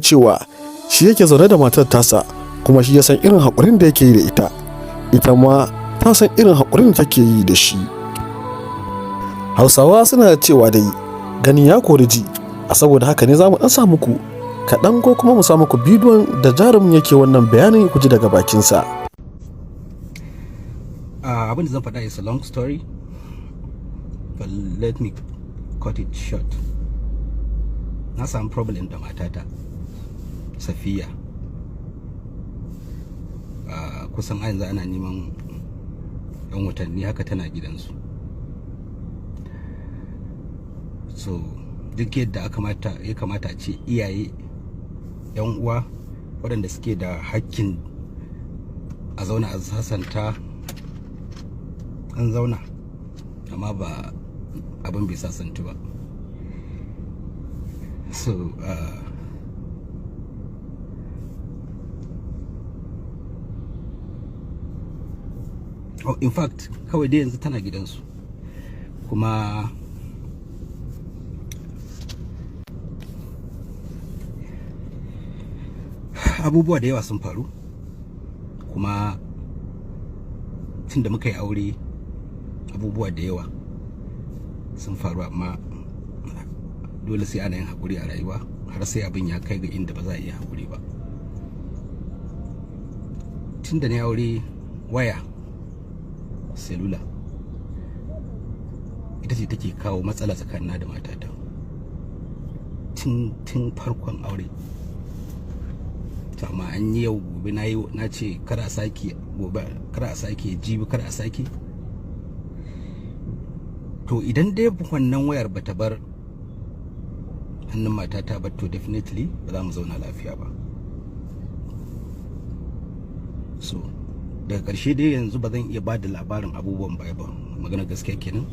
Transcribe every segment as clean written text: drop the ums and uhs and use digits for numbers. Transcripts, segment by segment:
Cewa shi yake zaune da matar tasa, kuma shi ya san irin haƙurin da yake yi da ita, ita ma ta san irin haƙurin da take yi da shi. Hausawa suna cewa dai gani ya kori ji. A saboda haka ne za mu ɗan sa muku kaɗan, ko kuma mu sa muku bidiyon da jarumin yake wannan bayanin, ku ji daga bakinsa. Abin da zan faɗa is a long story, but let me cut it short. Na samu problem da matata Safiya. Kusan yanzu ana neman yan watanni haka tana gidansu. So duk yadda ya kamata a ce iyaye, yan uwa, waɗanda suke da hakkin a zauna a sasanta, an zauna, amma ba abin bai sasantu ba. So oh, in fact, kawai dai yanzu tana gidansu. Kuma abubuwa da yawa sun faru. Kuma tun da muka yi aure, abubuwa da yawa sun faru, amma dole sai ana yin haƙuri a rayuwa har sai abin ya kai ga inda ba za a iya haƙuri ba. Tun da na aure, waya selula ita ce take kawo matsala tsakanina da matata tun farkon aure. To amma an yi yau, gobe na yi na ce kar a sake, gobe kar a sake, jibi kar a sake. To idan dai wannan wayar bata bar hannun matata ba, to definitely ba za mu zauna lafiya ba. So daga ƙarshe dai, yanzu ba zan iya ba da labarin abubuwan baya ba, magana gaskiya kenan.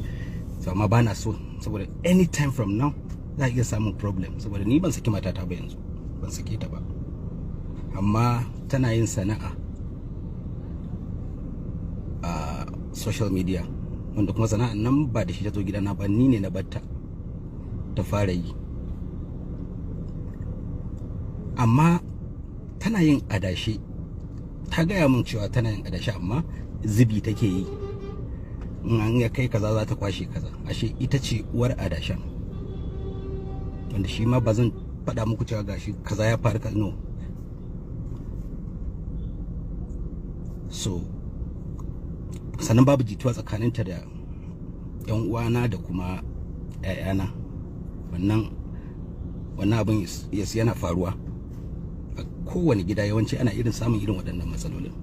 So amma ba na so, saboda anytime from now za a iya samun problem, saboda ni ban saki matata ba yanzu, ban sake ta ba, amma tana yin sana'a a social media, wanda kuma sana'an nan ba da shi ta zo gidana ba, ni ne na batta ta fara yi. Amma tana yin adashi. Ta gaya min cewa tana yin adashi, amma zubi take yi, in an ya kai kaza za ta kwashe kaza. Ashe ita ce uwar adashan, wanda shi ma ba zan faɗa muku cewa gashi kaza ya faru ka, no. So sannan babu jituwa tsakaninta da yan uwana da kuma 'ya'yana. Wannan abin yana faruwa a kowane gida, yawanci ana irin samun irin waɗannan matsalolin.